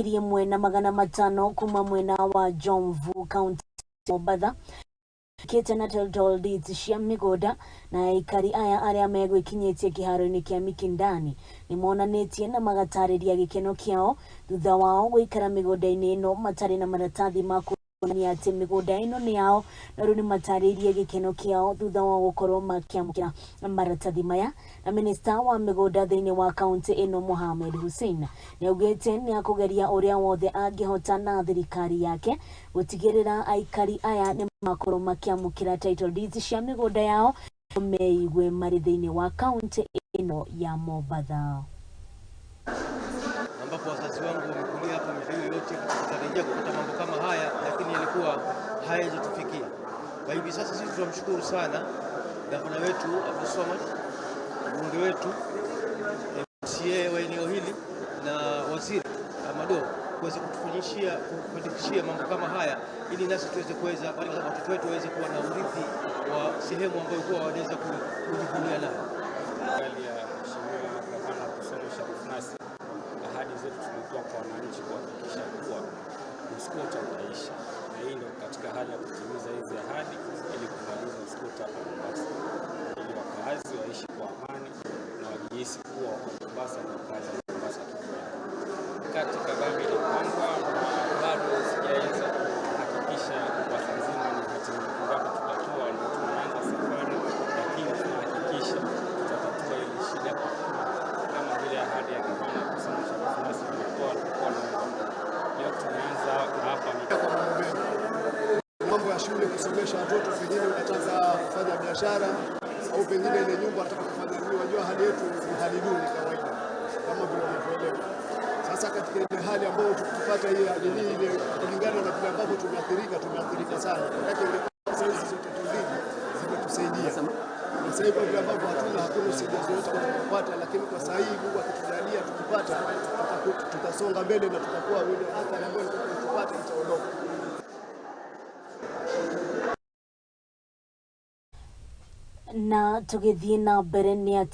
1,500 kuma mwena wa Jomvu, kaunti Mombatha, kĩte na title deeds cia mĩgũnda. Na aikari aya arĩa megwĩkinyĩtie kĩharo-inĩ kĩa Mikindani nĩ monanĩtie na magatarĩria gĩkeno kĩao thutha wao gũikara mĩgũnda-inĩ ĩno matarĩ na maratathi ma kuonania atĩ mĩgũnda ĩno nĩ yao, na rĩu nĩ matarĩirie gĩkeno kĩao thutha wa gũkorwo makĩamũkĩra maratathi maya. Na minista wa mĩgũnda thĩinĩ wa kaunti ĩno, Mohamed Hussein, nĩ augĩte nĩ akũgeria ũrĩa wothe angĩhota na thirikari yake gũtigĩrĩra aikari aya nĩ makorwo makĩamũkĩra title deeds cia mĩgũnda yao, meigue marĩ thĩinĩ wa kaunti ĩno ya Mombatha. Ambapo wazazi wangu wamekulia hapa miaka hiyo yote tukitarajia kupata mambo kama haya, lakini yalikuwa hayajatufikia. Kwa hivi sasa sisi tunamshukuru sana gavana wetu Abdulswamad, mbunge wetu, MCA wa eneo hili na waziri Amado kuweza kutufanikishia mambo kama haya, ili nasi tuweze kuweza watoto wetu waweze kuwa na urithi wa sehemu ambayo kuwa wanaweza kujivunia nayo. Serikali ya Mheshimiwa Gavana Abdulswamad Sharif Nassir, ahadi zetu tulitoa kwa wananchi kuhakikisha kuwa uskota utaisha, na hii ndio katika hali ya kutimiza hizi ahadi ili kumaliza uskota hapa Mombasa, ili wakaazi waishi kwa amani na wajihisi kuwa wako Mombasa na wakazi wa Mombasa kivyao. Mikakati kabambe inapangwa na bado sijaweza kuhakikisha Mombasa nzima ni hati ngapi tutatoa, ndio tunaanza safari, lakini tunahakikisha tutatatua hili shida kwa kama vile ahadi ya gavana Abdulswamad Sharif Nassir ilikuwa alikuwa na. Leo tumeanza na hapa ni kwa mambo mengi, mambo ya shule, kusomesha watoto, pengine unataka kufanya biashara au pengine ile nyumba unataka kufanya nini. Wajua hali yetu ni hali duni kawaida, kama vile unavyoelewa. Sasa katika ile hali ambayo tukipata hii hali hii ile, kulingana na vile ambavyo tumeathirika, tumeathirika sana. Maanake ingekuwa sasa hizi zote mbili zimetusaidia, na sasa hivi vile ambavyo hakuna usaidizi wote kupata, lakini kwa sasa hivi Mungu akitujalia, tukipata tutasonga mbele na tutakuwa ile athari ambayo tupate itaondoka. Na tũgĩthiĩ na mbere nĩ atĩ